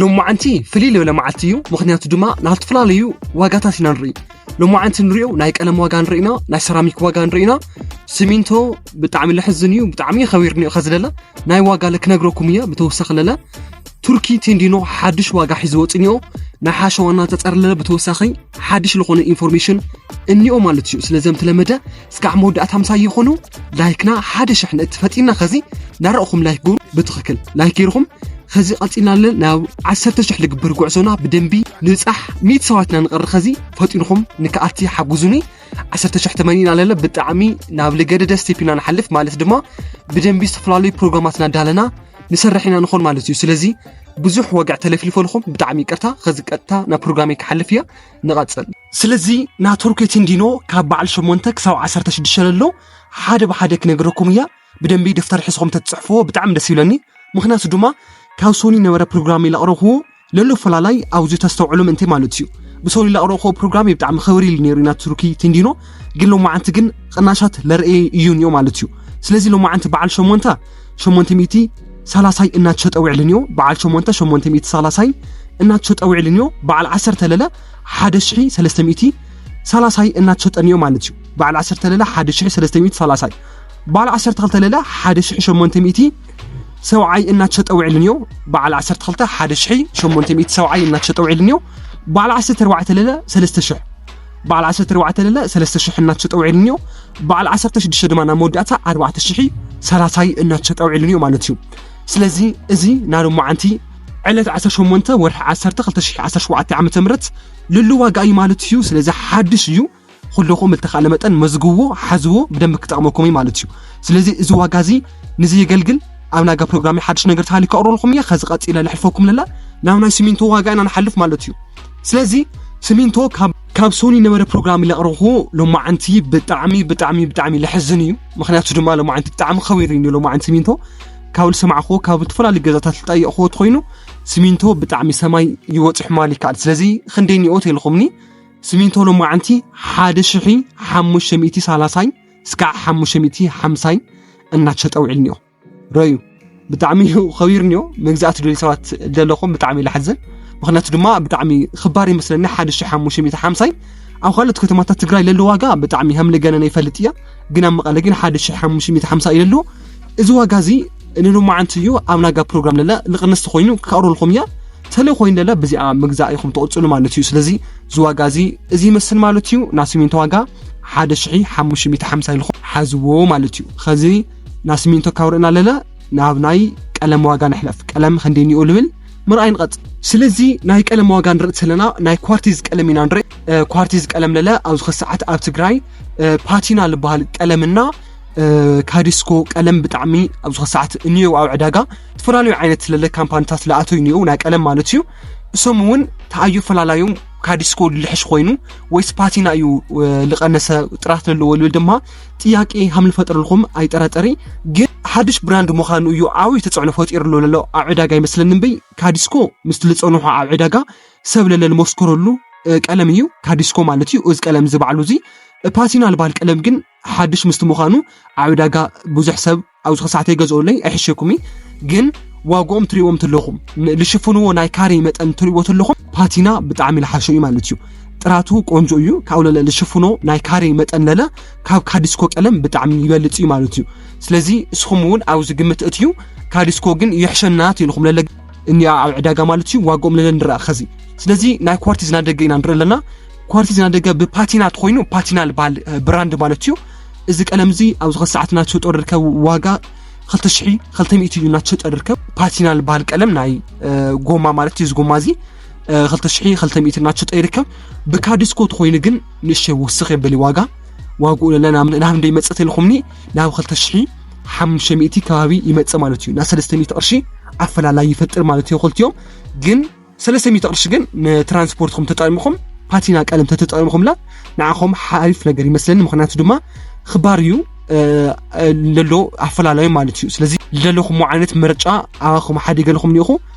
ሎማዓንቲ ፍልይ ዝበለ መዓልቲ እዩ። ምኽንያቱ ድማ ናብ ዝተፈላለዩ ዋጋታት ኢና ንርኢ። ሎማዓንቲ ንሪኦ ናይ ቀለም ዋጋ ንርኢና፣ ናይ ሰራሚክ ዋጋ ንርኢና። ሲሚንቶ ብጣዕሚ ልሕዝን እዩ፣ ብጣዕሚ ከቢር ንዮ ከዝለለ ናይ ዋጋ ለክነግረኩም እየ። ብተወሳኺ ለለ ቱርኪ ቴንዲኖ ሓድሽ ዋጋ ሒዝዎ ጽኒኦ ናይ ሓሸዋ እናተጸረለለ ብተወሳኺ ሓድሽ ዝኾነ ኢንፎርሜሽን እኒኦ ማለት እዩ። ስለዚ ተለመደ እስካዕ መወዳእታ ምሳይ ይኾኑ። ላይክና ሓደ ሽሕ ንእትፈጢና ኸዚ ናረእኹም ላይክ ጎሩ ብትኽክል ላይክ ገይርኹም ኸዚ ቀጺልና ናብ ዓሰርተ ሽሕ ልግብር ጉዕዞና ብደንቢ ንብጻሕ ሚእቲ ሰባትና ንቐሪ ኸዚ ፈጢንኹም ንክኣቲ ሓጉዙኒ። ዓሰርተ ሽሕ ተመኒና ለለ ብጣዕሚ ናብ ልገደደ ስቴፕ ኢና ንሓልፍ ማለት ድማ ብደንቢ ዝተፈላለዩ ፕሮግራማትና ዳለና ንሰርሕ ኢና ንኾን ማለት እዩ። ስለዚ ብዙሕ ወግዕ ተለፍሊፈልኹም ብጣዕሚ ይቅርታ። ኸዚ ቀጥታ ናብ ፕሮግራመይ ክሓልፍ እያ። ንቐጽል። ስለዚ ናትወርክ ቴንዲኖ ካብ በዓል ሸሞንተ ክሳብ ዓሰርተ ሽዱሽተ ለሎ ሓደ ብሓደ ክነግረኩም እያ። ብደንቢ ደፍተር ሒዝኹም ተትጽሕፍዎ ብጣዕሚ ደስ ይብለኒ። ምኽንያቱ ድማ ካብ ሶኒ ነበረ ፕሮግራም ኢላቕረብኹዎ ለሎ ፈላላይ ኣብዚ ተስተውዕሉ ምእንቲ ማለት እዩ። ብሶኒ ኢላቕረብኹዎ ፕሮግራም ብጣዕሚ ኸብሪ ኢሉ ነይሩ ኢና ቱርኪ ቴንዲኖ። ግን ሎማዓንቲ ግን ቕናሻት ለርእየ እዩ እኒኦ ማለት እዩ። ስለዚ ሎማዓንቲ በዓል ሸሞንተ ሸሞንተ ሚእቲ ሰላሳይ እናተሸጠ ውዕል እኒኦ። በዓል ሸሞንተ ሸሞንተ ሚእቲ ሰላሳይ እናተሸጠ ውዕል እኒኦ። በዓል ዓሰርተ ለለ ሓደ ሽሒ ሰለስተ ሚእቲ ሰላሳይ እናተሸጠ እኒኦ ማለት እዩ። በዓል ዓሰርተ ለለ ሓደ ሽሒ ሰለስተ ሚእቲ ሰላሳይ። በዓል ዓሰርተ ክልተ ለለ ሓደ ሽሒ ሸሞንተ ሚእቲ ሰብዓይ እናተሸጠ ውዕል እኒኦ። በዓል ዓሰርተ ክልተ ሓደ ሽሒ ሸሞንተ ሚእቲ ሰብዓይ እናተሸጠ ውዕል እኒኦ። በዓል ዓሰርተ ኣርባዕተ ለለ ሰለስተ ሽሕ። በዓል ዓሰርተ ኣርባዕተ ለለ ሰለስተ ሽሕ እናተሸጠ ውዕል እኒኦ። በዓል ዓሰርተ ሽዱሽተ ድማ ናብ መወዳእታ ኣርባዕተ ሽሒ ሰላሳይ እናተሸጠ ውዕል እኒኦ ማለት እዩ። ስለዚ እዚ ናይ ሎማዓንቲ ዕለት ዓሰርተ ሸሞንተ ወርሒ ዓሰርተ ክልተ ሽሕ ዓሰርተ ሸውዓተ ዓመተ ምህረት ልሉ ዋጋ እዩ ማለት እዩ። ስለዚ ሓድሽ እዩ። ኩልኹም ብልተኻእለ መጠን መዝግብዎ፣ ሓዝዎ፣ ብደንቢ ክጠቕመኩም እዩ ማለት እዩ። ስለዚ እዚ ዋጋ እዚ ንዘየገልግል ኣብ ናጋ ፕሮግራም ሓድሽ ነገር ተሃልዩ ከቕርበልኩም እየ። ከዚ ቀጺለ ለሕልፈኩም ለላ ናብ ናይ ሲሚንቶ ዋጋ ኢና ንሓልፍ ማለት እዩ። ስለዚ ሲሚንቶ ካብ፣ ካብ ሶኒ ነበረ ፕሮግራም ለቕረብኹ ሎማዓንቲ ብጣዕሚ፣ ብጣዕሚ፣ ብጣዕሚ ለሕዝን እዩ። ምኽንያቱ ድማ ሎማዓንቲ ብጣዕሚ ኸቢሩ እዩ ሎማዓንቲ ሲሚንቶ። ካብ ዝሰማዕኹዎ፣ ካብ ዝተፈላለዩ ገዛታት ዝጠየቕኹዎ ተኾይኑ ሲሚንቶ ብጣዕሚ ሰማይ ይወጽሕ ማለት ይከኣል። ስለዚ ክንደይ እኒኦ ተኢልኹምኒ? ሲሚንቶ ሎማዓንቲ ሓደ ሽሒ ሓሙሽተ ሚእቲ ሰላሳይ እስካዕ ሓሙሽተ ሚእቲ ሓምሳይ እናተሸጠ ውዒል እኒኦ። ረዩ ብጣዕሚ እዩ ኸቢር እኒኦ። መግዛእቲ ደልዩ ሰባት ደለኹም ብጣዕሚ እዩ ለሓዝን። ምኽንያቱ ድማ ብጣዕሚ ኽባር ይመስለኒ ሓደ ሽሒ ሓሙሽተ ሚእቲ ሓምሳይ። ኣብ ካልኦት ከተማታት ትግራይ ለሎ ዋጋ ብጣዕሚ ከም ልገነነ ይፈልጥ እያ። ግን ኣብ መቐለ ግን ሓደ ሽሒ ሓሙሽተ ሚእቲ ሓምሳ እዩ ለሎ። እዚ ዋጋ እዚ ንሎማዓንቲ እዩ ኣብ ናጋ ፕሮግራም ለለ ልቕንስ ተኾይኑ ክቐርበልኩም እያ። ተለ ኮይኑ ለለ ብዚኣ ምግዛእ ኢኹም ትቕጽሉ ማለት እዩ። ስለዚ እዚ ዋጋ እዚ፣ እዚ ይመስል ማለት እዩ። ናይ ሲሚንቶ ዋጋ ሓደ ሽሒ ሓሙሽተ ሚእቲ ሓምሳ ኢልኩም ሓዝዎ ማለት እዩ። ኸዚ ናይ ሲሚንቶ ካብ ርኢና ለለ ናብ ናይ ቀለም ዋጋ ንሕለፍ። ቀለም ክንደይ እኒኦ ልብል ምርኣይ ንቐጽል። ስለዚ ናይ ቀለም ዋጋ ንርኢ ዘለና ናይ ኳርቲዝ ቀለም ኢና ንርኢ። እ፣ ኳርቲዝ ቀለም ለለ ኣብዚ ኸ ሰዓት ኣብ ትግራይ፣ እ፣ ፓቲና ዝበሃል ቀለምና፣ እ፣ ካዲስኮ ቀለም ብጣዕሚ ኣብዚ ኸ ሰዓት እኒኦ ኣብ ዕዳጋ። ዝተፈላለዩ ዓይነት ለለ ካምፓኒታት ለኣተው እኒኦ ናይ ቀለም ማለት እዩ። እሶም እውን ተኣዩ ፈላላዮም ካዲስኮ ልሕሽ ኮይኑ ወይስ ፓቲና እዩ፣ እ፣ ልቐነሰ ጥራት ለለዎ ልብል ድማ ጥያቄ ሃም ልፈጥረልኩም ኣይጠራጠሪ። ግን ሓድሽ ብራንድ ምዃኑ እዩ ዓብዪ ተጽዕኖ ፈጢርሉ ለሎ ኣብ ዕዳጋ ይመስለኒ እምበይ ካዲስኮ ምስቲ ልጸንሖ ኣብ ዕዳጋ ሰብ ለለ ልመስከረሉ፣ እ፣ ቀለም እዩ ካዲስኮ ማለት እዩ። እዚ ቀለም እዚ ባዕሉ እዚ ፓቲና ልበሃል ቀለም ግን ሓድሽ ምስቲ ምዃኑ ኣብ ዕዳጋ ብዙሕ ሰብ ኣብዚ ኸ ሰዓት ኣይገዝኦለይ ኣይሕሸኩም እዩ። ግን ዋጋኦም ትሪእዎም ተለኹም፣ ን-፣ ልሽፍንዎ ናይ ካሬ መጠን ትሪእዎ ተለኹም ፓቲና ብጣዕሚ ልሓሸ እዩ ማለት እዩ። ጥራቱ ቆንጆ እዩ። ካብኡ ለለ ልሽፍኖ ናይ ካሬ መጠን ለለ ካብ ካዲስኮ ቀለም ብጣዕሚ ይበልጽ እዩ ማለት እዩ። ስለዚ እስኹም እውን ኣብዚ ግምት እትዩ ካዲስኮ ግን ይሕሸና ትኢልኹም ለለ እኒኣ ኣብ ዕዳጋ ማለት እዩ። ዋጋኦም ለለ ንረኣ ኸዚ። ስለዚ ናይ ኳርቲዝ ናደገ ኢና ንርኢ ኣለና። ኳርቲዝ ናደገ ብፓቲና ተኾይኑ ፓቲና ልበሃል፣ እ፣ ብራንድ ማለት እዩ። እዚ ቀለም እዚ ኣብዚ ኸ ሰዓት እናተሸጦ ዝርከብ ዋጋ ክልተ ሽሒ ክልተ ሚእቲ እዩ እናተሸጠ ዝርከብ። ፓቲና ልበሃል ቀለም ናይ፣ እ፣ ጎማ ማለት እዩ። እዚ ጎማ እዚ፣ እ፣ ክልተ ሽሒ ክልተ ሚእቲ እናተሸጠ ይርከብ። ብካዲስኮ ተኾይኑ ግን ንእሽተይ ውስኽ የበል እዩ ዋጋ። ዋግኡ ለለ ናብ፣ ናብ እንደ ይመጽእ ተልኹምኒ ናብ ክልተ ሽሒ ሓሙሽተ ሚእቲ ከባቢ ይመጽእ ማለት እዩ። ናብ ሰለስተ ሚእቲ ቅርሺ ኣፈላላይ ይፈጥር ማለት እዩ ክልቲኦም። ግን ሰለስተ ሚእቲ ቅርሺ ግን ንትራንስፖርትኩም ተጠቂምኹም ፓቲና ቀለም ተተጠቂምኹምላ ንዓኹም ሓሪፍ ነገር ይመስለኒ። ምኽንያቱ ድማ ኽባር እዩ፣ እ፣ እ፣ ለሎ ኣፈላላዩ ማለት እዩ። ስለዚ ለለኹም ዓይነት ምርጫ ኣባኹም ሓዲገ ለኹም እኒኹ።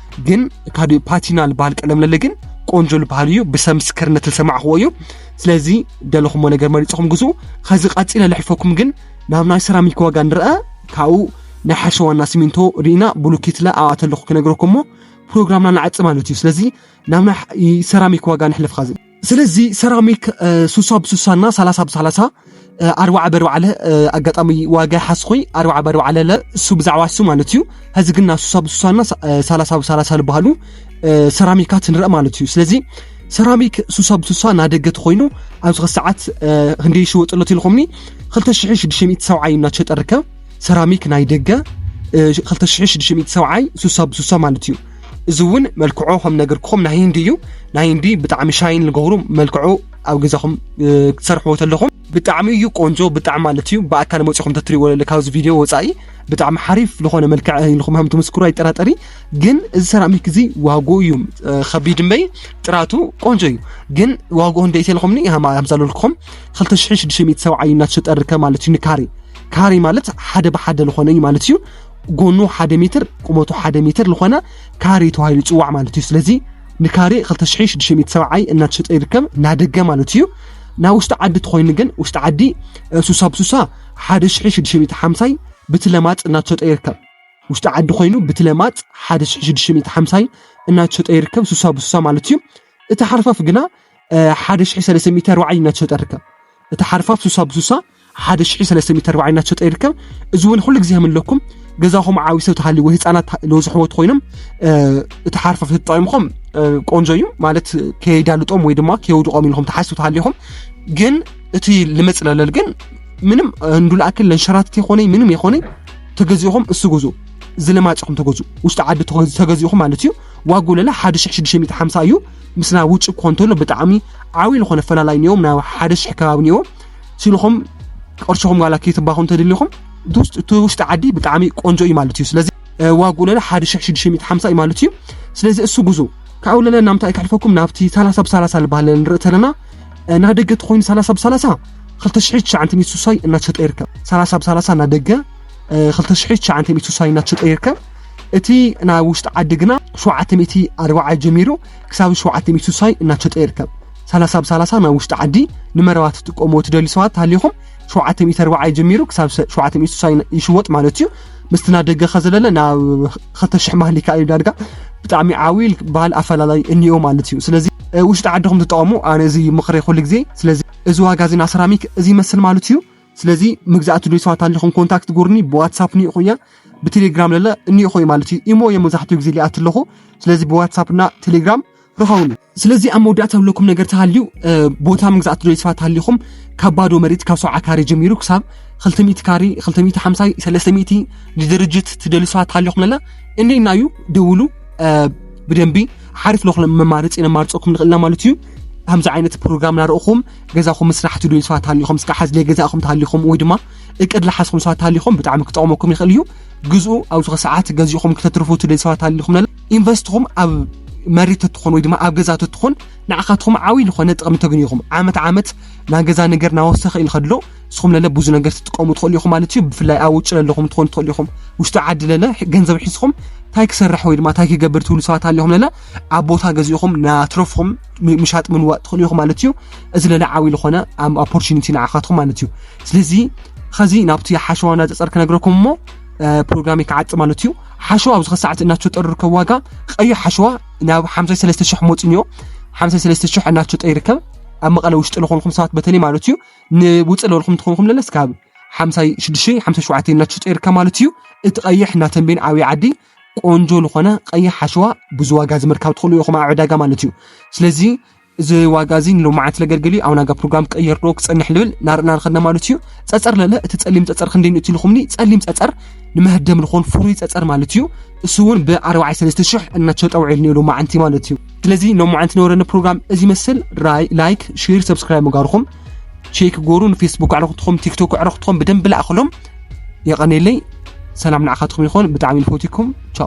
ግን ካዲ ፓቲና ልበሃል ቀለም ለለ ግን ቆንጆ ልበሃል እዩ። ብሰብ ምስክርነት ልሰማዕኽዎ እዩ። ስለዚ ደለኹምዎ ነገር መሪጽኹም ግዝኡ። ኸዚ ቀጺለ ልሕልፈኩም ግን ናብ ናይ ሰራሚክ ዋጋ ንረአ። ካብኡ ናይ ሓሸዋና ሲሚንቶ ርኢና ብሉኬት ለ ኣብኣ ተለኹ ክነግረኩም እሞ ፕሮግራምና ንዓጽ ማለት እዩ። ስለዚ ናብ ናይ ሰራሚክ ዋጋ ንሕለፍ ኻዚ። ስለዚ ሰራሚክ ሱሳ ብሱሳ እና ሰላሳ ብሰላሳ ኣርባዓ በርባዕለ ኣጋጣሚ ዋጋ ይሓስኹይ ኣርባዓ በርባዕለ ለ እሱ ብዛዕባ እሱ ማለት እዩ። ሀዚ ግና ሱሳ ብሱሳ እና ሰላሳ ብሰላሳ ዝበሃሉ ሰራሚካት ንረእ ማለት እዩ። ስለዚ ሰራሚክ ሱሳ ብሱሳ ናደገ ተኾይኑ ኣብዚ ኸ ሰዓት ክንደይ ይሽወጥሎ ኢልኹምኒ? ክልተ ሽሕ ሽዱሽተ ሚእቲ ሰብዓ እዩ እናተሸጠ ርከብ። ሰራሚክ ናይ ደገ ክልተ ሽሕ ሽዱሽተ ሚእቲ ሰብዓ ሱሳ ብሱሳ ማለት እዩ። እዚ እውን መልክዖ ከም ነገርኩኹም ናይ ህንዲ እዩ። ናይ ህንዲ ብጣዕሚ ሻይን ዝገብሩ መልክዑ ኣብ ገዛኹም ክትሰርሕዎ ተለኹም ብጣዕሚ እዩ ቆንጆ፣ ብጣዕሚ ማለት እዩ። ብኣካል መፂኹም ተትሪእዎ ለለ ካብዚ ቪድዮ ወፃኢ ብጣዕሚ ሓሪፍ ዝኾነ መልክዕ ኢልኹም ከም ትምስክሩ ኣይጠራጠሪ። ግን እዚ ሰራሚክ እዚ ዋጎ እዩ ከቢድ እምበይ ጥራቱ ቆንጆ እዩ። ግን ዋጎ እንደይ ተልኹምኒ ሃምዛለልኩኹም ክልተ ሽሕ ሽዱሽተ ሚእቲ ሰብዓ እዩ እናተሸጠ ርከብ ማለት እዩ። ንካሬ ካሬ ማለት ሓደ ብሓደ ዝኾነ እዩ ማለት እዩ። ጎኑ ሓደ ሜትር ቁመቱ ሓደ ሜትር ዝኾነ ካሬ ተባሂሉ ይፅዋዕ ማለት እዩ። ስለዚ ንካሬ ክልተ ሽሕ ሽዱሽተ ሚእቲ ሰብዓ እናተሸጠ ይርከብ ናደገ ማለት እዩ። ናብ ውሽጢ ዓዲ ተኾይኑ ግን ውሽጢ ዓዲ ሱሳ ብሱሳ ሓደ ሽሕ ሽዱሽተ ሚእቲ ሓምሳ ብትለማፅ እናተሸጠ ይርከብ። ውሽጢ ዓዲ ኮይኑ ብትለማፅ ሓደ ሽሕ ሽዱሽተ ሚእቲ ሓምሳ እናተሸጠ ይርከብ ሱሳ ብሱሳ ማለት እዩ። እቲ ሓርፋፍ ግና ሓደ ሽሕ ሰለስተ ሚእቲ ኣርባዓ እናተሸጠ ይርከብ። እቲ ሓርፋፍ ሱሳ ብሱሳ ሓደ ሽሕ ሰለስተ ሚእቲ ኣርባዓ እናተሸጠ ይርከብ። እዚ እውን ኩሉ ግዜ ከምለኩም ገዛኹም ዓብይ ሰብ ተሃልዩ ወይ ህፃናት ዝበዝሕዎ ተኾይኖም እቲ ሓርፋፍ ተጠቂምኹም ቆንጆ እዩ ማለት ከየዳልጦም ወይ ድማ ከየውድቆም ኢልኹም ትሓስቡ ተሃሊኹም ግን እቲ ልመፅእ ለለል ግን ምንም እንዱ ለኣክል ለንሸራትት የኾነይ ምንም የኾነይ ተገዚእኹም እሱ ግዙ ዝለማፅኹም ተገዙ ውሽጢ ዓዲ ተገዚእኹም ማለት እዩ። ዋጉ ለለ ሓደ ሽሕ ሽዱሽተ ሚእቲ ሓምሳ እዩ። ምስና ውጭ ክኾን ተሎ ብጣዕሚ ዓብይ ዝኾነ ፈላላይ እኒኦም ናብ ሓደ ሽሕ ከባቢ እኒኦ ሲልኹም ቅርሽኹም ጋላ ከይትባኹ እንተደሊኹም እቲ ውሽጢ ዓዲ ብጣዕሚ ቆንጆ እዩ ማለት እዩ። ስለዚ ዋጉ ለለ ሓደ ሽሕ ሽዱሽተ ሚእቲ ሓምሳ እዩ ማለት እዩ። ስለዚ እሱ ግዙ ካብኡ ለለ ናምታይ ከሕልፈኩም ናብቲ ሰላሳ ብሰላሳ ዝበሃል ንርኢ ተለና ናደገ ተኾይኑ ሰላሳ ብሰላሳ ክልተ ሽሕ ትሽዓተ ሚእቲ ሱሳይ እናተሸጠ ይርከብ። ሰላሳ ብሰላሳ ናደገ ክልተ ሽሕ ትሽዓተ ሚእቲ ሱሳይ እናተሸጠ ይርከብ። እቲ ናብ ውሽጢ ዓዲ ግና ሸውዓተ ሚእቲ ኣርባዓ ጀሚሩ ክሳብ ሸውዓተ ሚእቲ ሱሳይ እናተሸጠ ይርከብ። ሰላሳ ብሰላሳ ናብ ውሽጢ ዓዲ ንመረባ ትጥቀምዎ ትደልዩ ሰባት ተሃሊኹም ሸውዓተ ሚእቲ ኣርባዓ ጀሚሩ ክሳብ ሸውዓተ ሚእቲ ሱሳይ ይሽወጥ ማለት እዩ። ምስቲ ናደገ ከ ዘለለ ናብ ክልተ ሽሕ ማህሊ ከኣ እዩ ዳርጋ ብጣዕሚ ዓብይ በሃል ኣፈላላይ እኒኦ ማለት እዩ። ስለዚ ውሽጢ ዓድኹም ትጠቐሙ ኣነ እዚ ምኽሪ ኩሉ ግዜ። ስለዚ እዚ ዋጋ እዚ ና ሰራሚክ እዚ ይመስል ማለት እዩ። ስለዚ ምግዛእ ትደልዩ ሰባት ኣሊኹም ኮንታክት ጉርኒ ብዋትሳፕ ንኢኹ እያ ብቴሌግራም ለለ እኒኢኹ እዩ ማለት እዩ። ኢሞ እየ መብዛሕትኡ ግዜ ሊኣት ኣለኹ። ስለዚ ብዋትሳፕ እና ቴሌግራም ርኸውኒ። ስለዚ ኣብ መወዳእታ ዝብለኩም ነገር ተሃልዩ ቦታ ምግዛእ ትደልዩ ሰባት ተሃሊኹም ካብ ባዶ መሬት ካብ ሰብዓ ካሬ ጀሚሩ ክሳብ ክልተ ሚእቲ ካሬ ክልተ ሚእቲ ሓምሳ ሰለስተ ሚእቲ ንድርጅት ትደልዩ ሰባት ተሃሊኹም ለለ እንዴና እዩ ደውሉ። ብደንቢ ሓሪፍ ለኹለ መማርፂ ነማርፀኩም ንኽእልና ማለት እዩ። ከምዚ ዓይነት ፕሮግራም ናርእኹም ገዛኹም ምስራሕ ትደልዩ ሰባት ተሃሊኹም እስካ ሓዝለ ገዛእኹም ተሃሊኹም ወይ ድማ እቅድ ለሓዝኹም ሰባት ተሃሊኹም ብጣዕሚ ክጠቕመኩም ይኽእል እዩ። ግዝኡ ኣብዚ ሰዓት ገዚእኹም ክተትርፉ ትደልዩ ሰባት ተሃሊኹም ነለ ኢንቨስትኹም ኣብ መሬት ተትኾን ወይ ድማ ኣብ ገዛ ተትኾን ንዓኻትኹም ዓብይ ዝኾነ ጥቕሚ ተግንዩኹም ዓመት ዓመት ናገዛ ነገር ናወሰኸ ኢልኸድሎ ንስኹም ለለ ብዙ ነገር ትጥቀሙ ትኽእሉ ኢኹም ማለት እዩ። ብፍላይ ኣብ ውጭ ለለኹም ትኾኑ ትኽእሉ ኢኹም ውሽጢ ዓዲ ለለ ገንዘብ ሒዝኹም እንታይ ክሰርሕ ወይ ድማ እንታይ ክገብር ትብሉ ሰባት ኣለኹም ለለ ኣብ ቦታ ገዚእኹም ናትረፍኹም ምሻጥ ምንዋጥ ትኽእሉ ኢኹም ማለት እዩ። እዚ ለለ ዓብይ ዝኾነ ኣፖርቹኒቲ ንዓኻትኩም ማለት እዩ። ስለዚ ኸዚ ናብቲ ሓሸዋ እንዳፀፀር ክነግረኩም እሞ ፕሮግራም ክዓፂ ማለት እዩ። ሓሸዋ ኣብዚ ኸሰዓት እናተሸጠ ዝርከብ ዋጋ ቀይሕ ሓሸዋ ናብ ሓምሳ ሰለስተ ሽሕ መፂ እኒኦ ሓምሳ ሰለስተ ሽሕ እናተሸጠ ይርከብ። ኣብ መቐለ ውሽጢ ለኾንኩም ሰባት በተለይ ማለት እዩ ንውፅእ ለበልኩም ትኾንኩም ለለስ ካብ ሓምሳ ሽዱሽተ ሓምሳ ሸውዓተ እናተሸጠ ይርከብ ማለት እዩ። እቲ ቀይሕ እናተንቤን ዓብይ ዓዲ ቆንጆ ዝኾነ ቀይሕ ሓሸዋ ብዙ ዋጋ ዝምርካብ ትኽእሉ ኢኹም ኣብ ዕዳጋ ማለት እዩ። ስለዚ እዚ ዋጋ እዚ ንሎማዓንቲ ለገልግል እዩ ኣብ ናጋ ፕሮግራም ክቀየር ዶ ክፀንሕ ልብል ናርእና ንኸድና ማለት እዩ። ፀፀር ለለ እቲ ፀሊም ፀፀር ክንደይ ንእቲ ኢልኹምኒ ፀሊም ፀፀር ንመህደም ዝኾን ፍሩይ ፀፀር ማለት እዩ። እሱ እውን ብኣርባዓይ ሰለስተ ሽሕ እናተሸጠ ውዒል ንኢሉ ማዓንቲ ማለት እዩ። ስለዚ ሎማዓንቲ ነበረኒ ፕሮግራም እዚ መስል ራይ ላይክ ሼር ሰብስክራይብ ምጋርኹም ቼክ ጎሩ ንፌስቡክ ኣዕረኽትኹም ቲክቶክ ኣዕረኽትኹም ብደንብ ላእኽሎም። የቐኔለይ ሰላም ንዓኻትኩም ይኾን ብጣዕሚ ንፈትኩም ቻው።